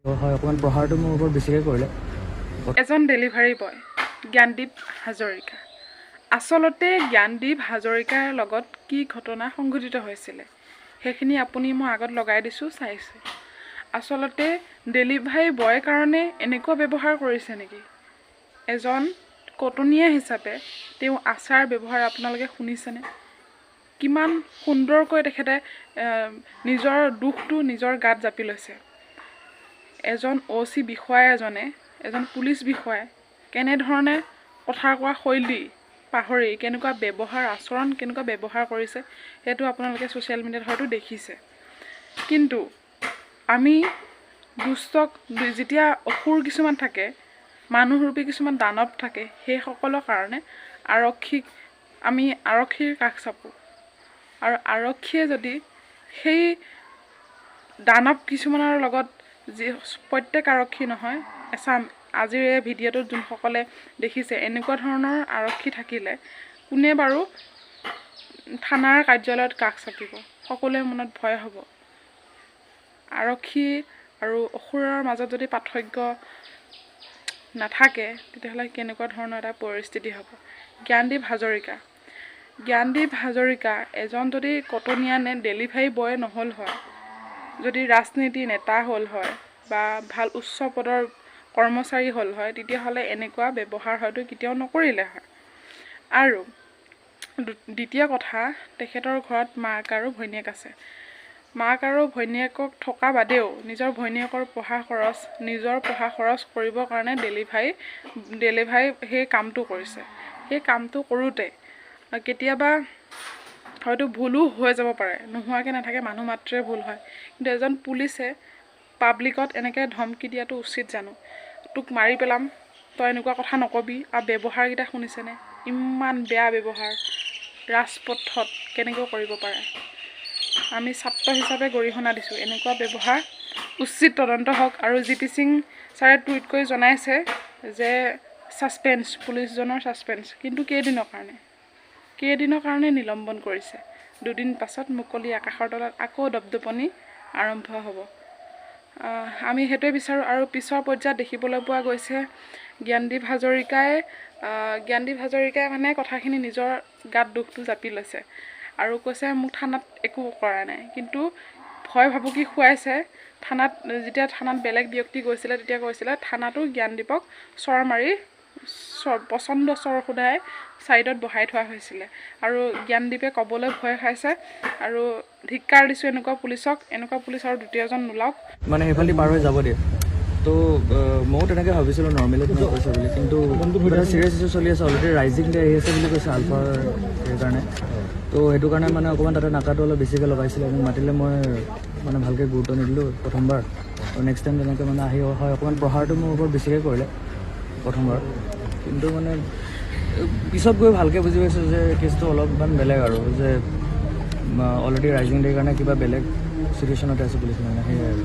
হয়, অকণমান প্ৰহাৰটো মোৰ ওপৰত বেছিকৈ কৰিলে। এজন ডেলিভাৰী বয় জ্ঞানদীপ হাজৰিকা। আচলতে জ্ঞানদীপ হাজৰিকাৰ লগত কি ঘটনা সংঘটিত হৈছিলে, সেইখিনি আপুনি মই আগত লগাই দিছোঁ, চাইছে। আচলতে ডেলিভাৰী বয়ৰ কাৰণে এনেকুৱা ব্যৱহাৰ কৰিছে নেকি? এজন কটনীয়া হিচাপে তেওঁ আচাৰ ব্যৱহাৰ আপোনালোকে শুনিছেনে? কিমান সুন্দৰকৈ তেখেতে নিজৰ দুখটো নিজৰ গাত জাপি লৈছে। এজন অ' চি বিষয়া এজনে, এজন পুলিচ বিষয়াই কেনেধৰণে কথা কোৱা শৈলী পাহৰি কেনেকুৱা ব্যৱহাৰ, আচৰণ কেনেকুৱা ব্যৱহাৰ কৰিছে, সেইটো আপোনালোকে ছ'চিয়েল মিডিয়াত হয়তো দেখিছে। কিন্তু আমি দুষ্টক যেতিয়া অসুৰ কিছুমান থাকে, মানুহৰূপী কিছুমান দানৱ থাকে, সেইসকলৰ কাৰণে আৰক্ষীক আমি আৰক্ষীৰ কাষ চাপোঁ। আৰু আৰক্ষীয়ে যদি সেই দানৱ কিছুমানৰ লগত, যি প্ৰত্যেক আৰক্ষী নহয়, এচাম, আজিৰ এই ভিডিঅ'টোত যোনসকলে দেখিছে, এনেকুৱা ধৰণৰ আৰক্ষী থাকিলে কোনে বাৰু থানাৰ কাৰ্যালয়ত কাষ চাপিব? সকলোৰে মনত ভয় হ'ব। আৰক্ষী আৰু অসুৰৰ মাজত যদি পাৰ্থক্য নাথাকে, তেতিয়াহ'লে কেনেকুৱা ধৰণৰ এটা পৰিস্থিতি হ'ব? জ্ঞানদীপ হাজৰিকা, জ্ঞানদীপ হাজৰিকা এজন যদি কটনীয়া নে ডেলিভাৰী বয় নহ'ল হয়, যদি ৰাজনীতি নেতা হ'ল হয় বা ভাল উচ্চ পদৰ কৰ্মচাৰী হ'ল হয়, তেতিয়াহ'লে এনেকুৱা ব্যৱহাৰ হয়তো কেতিয়াও নকৰিলে হয়। আৰু দ্বিতীয় কথা, তেখেতৰ ঘৰত মাক আৰু ভৈনীয়েক আছে। মাক আৰু ভৈনীয়েকক থকা বাদেও নিজৰ ভৈনীয়েকৰ পঢ়া খৰচ, নিজৰ পঢ়া খৰচ কৰিবৰ কাৰণে ডেলিভাৰী সেই কামটো কৰিছে। সেই কামটো কৰোঁতে কেতিয়াবা হয়তো ভুলো হৈ যাব পাৰে, নোহোৱাকৈ নাথাকে, মানুহ মাত্ৰে ভুল হয়। কিন্তু এজন পুলিচে পাব্লিকত এনেকৈ ধমকি দিয়াটো উচিত জানো? তোক মাৰি পেলাম, তই এনেকুৱা কথা নক'বি। আৰু ব্যৱহাৰকেইটা শুনিছেনে? ইমান বেয়া ব্যৱহাৰ ৰাজপথত কেনেকৈ কৰিব পাৰে? আমি ছাত্ৰ হিচাপে গৰিহণা দিছোঁ এনেকুৱা ব্যৱহাৰ। উচিত তদন্ত হওক। আৰু জি পি সিং ছাৰে টুইট কৰি জনাইছে যে ছাছপেঞ্চ, পুলিচজনৰ ছাছপেঞ্চ, কিন্তু কেইদিনৰ কাৰণে? কেইদিনৰ কাৰণে নিলম্বন কৰিছে? 2 দিন পাছত মুকলি আকাশৰ তলত আকৌ দপদপনি আৰম্ভ হ'ব। আমি সেইটোৱে বিচাৰোঁ। আৰু পিছৰ পৰ্যায়ত দেখিবলৈ পোৱা গৈছে, জ্ঞানদীপ হাজৰিকাই মানে কথাখিনি নিজৰ গাত দুখটো জাপি লৈছে আৰু কৈছে, মোক থানাত একো কৰা নাই, কিন্তু ভয় ভাবুকি খুৱাইছে। থানাত যেতিয়া থানাত বেলেগ ব্যক্তি গৈছিলে, তেতিয়া কৈছিলে, থানাতো জ্ঞানদীপক চৰ মাৰি, চৰ, প্ৰচণ্ড চৰ সোধাই ছাইডত বহাই থোৱা হৈছিলে আৰু জ্ঞানদীপে ক'বলৈ ভয় খাইছে। আৰু ধিক্কাৰ দিছোঁ এনেকুৱা পুলিচক। এনেকুৱা পুলিচ আৰু দ্বিতীয়জন নোলাওক। মানে সেইফালেদি পাৰ হৈ যাব দিয়ে। তো ময়ো তেনেকৈ ভাবিছিলোঁ, নৰ্মেলি তেনেকৈ কৈছে বুলি। কিন্তু কিবা এটা চিৰিয়াছ ইছ্যু চলি আছে অলৰেডি, ৰাইজিং ডে আহি আছে বুলি কৈছে আলফাৰ, সেইকাৰণে। তো সেইটো কাৰণে মানে অকণমান তাতে নাকাটো অলপ বেছিকৈ লগাইছিলে। মোক মাতিলে, মই মানে ভালকৈ গুৰুত্ব নিদিলোঁ প্ৰথমবাৰ। আৰু নেক্সট টাইম তেনেকৈ মানে আহি, হয়, অকণমান প্ৰহাৰটো মোৰ ওপৰত বেছিকৈ কৰিলে প্ৰথমবাৰ। কিন্তু মানে পিছত গৈ ভালকৈ বুজি পাইছোঁ যে কেছটো অলপমান বেলেগ আৰু যে অলৰেডি ৰাইজিং ডেৰ কাৰণে কিবা বেলেগ চিটুৱেশ্যনতে আছে পুলিচ, মানে সেয়াই আৰু।